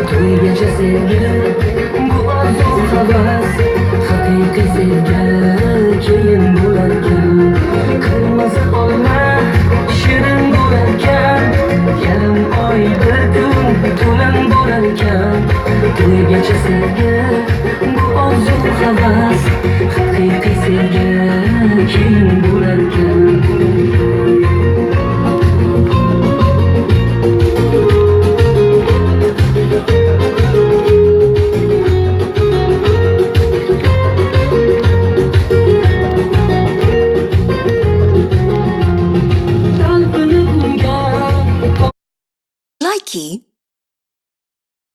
To'ygacha sevgi bu orzu havas, haqiqiy sevgi keyin bo'larkan. Qirmizi olma shirin bo'larkan, yarim oy bir kun to'lin bo'larkan. To'ygacha sevgi bu orzu havas, haqiqiy sevgi keyin bo'larkan. Likey.